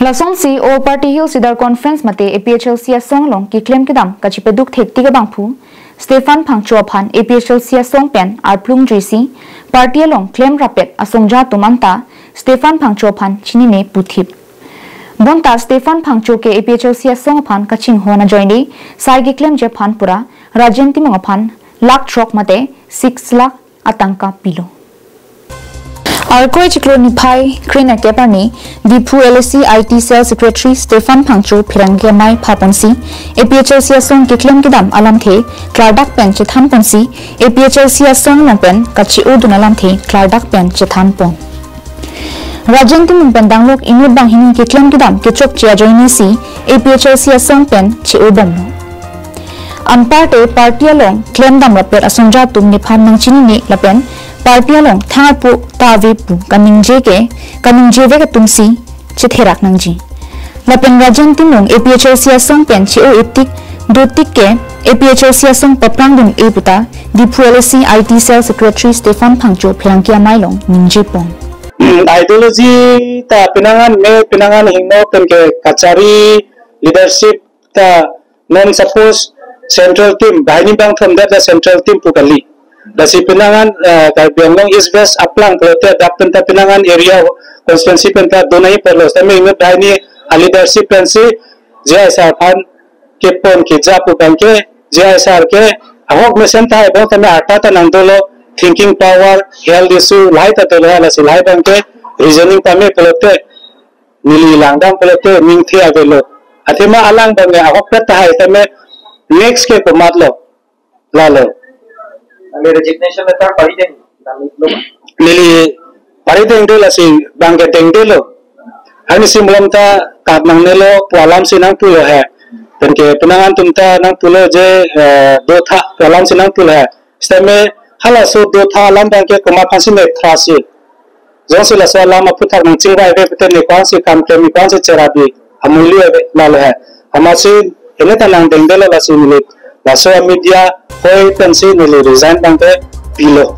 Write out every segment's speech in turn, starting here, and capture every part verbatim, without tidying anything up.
Lasonsi All Party Hill Leaders Conference mate A P H L C asong along keklem kedam kachepaduk thektik abangphu Stephan Phangcho aphan A P H L C asong pen arplung juisi party along klem rapet asongja atum anta Stephan Phangcho aphan chinine puthip. Bonta Stephan Phangcho ke A P H L C asong aphan kachinghon ajoine sai keklemji aphan pura Rajen Timung aphan lakh throk mate six lakh atangka pilo. Arkoi chiklo niphai kre-nerkep arni Diphu L A C I T Cell Secretary Stephan Phangcho pherangke amei phaponsi A P H L C asong keklem kedam alamthe klardak pen chethanponsi A P H L C asong along pen kache-odun alamthe klardak pen chethanpon. Rajen Timung pen danglok inut banghini keklem kedam kechokche ajoinesi A P H L C asong pen che-obomlo. Anparte party along klemdam rapet asongja atum nephan nangchinine lapen party along thang arpu ta ave pu kaningje ke kaningje vek atumsi chetherak nangji. Lapen Rajen Timung A P H L C asong pen che-o-etik dotik ke A P H L C asong paprangdun-e puta Diphu L A C I T Cell Secretary Stephan Phangcho pherangke amei along ningjepon. Ideology ta penang an me penang an hingno pen ke kachari leadership ta non suppose central team, banghini bangthom det la central team pu kali. Lasi penang an, eh, Karbi Anglong East West aplang pulote dak pen ta penang an area constituency pen ta do nangji apotlo, sitame inut banghini a leadership pensi J I sir aphan kepon keja pu abangke J I sir ke ahok mesen tahai bang tame arta ta nangdolo, thinking power, health issue lahai ta dolo, lasi lahai abangke reasoning tame pulote neli langdam pulote ningthe avelo. Athema alang abangke ahokpet tahai tame next ke komatlo, lalo. Ame resignation letter parideng, damlo. Neli paridengde lasi abangke dengdelo. Arnisi malom ta kap nangnelo pu alamsi nangpulo he. Penke penang an atum ta nangpulo je, eh, dotha pu alamsi nangpulo he. Sitame halaso dotha alam abangke komat aphansi ne thrasi. Jongsi laso alam aphuthak nangchingvai ave pute ne ko-ansi kam klem, ne ko-ansi cherap-i, amuili ave lalo he. Amatsi ene ta nangdengdelo lasi neli laso media hoi pensi neli resign abangke pilo.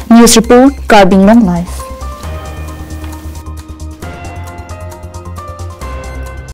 News report, Karbi Anglong Live.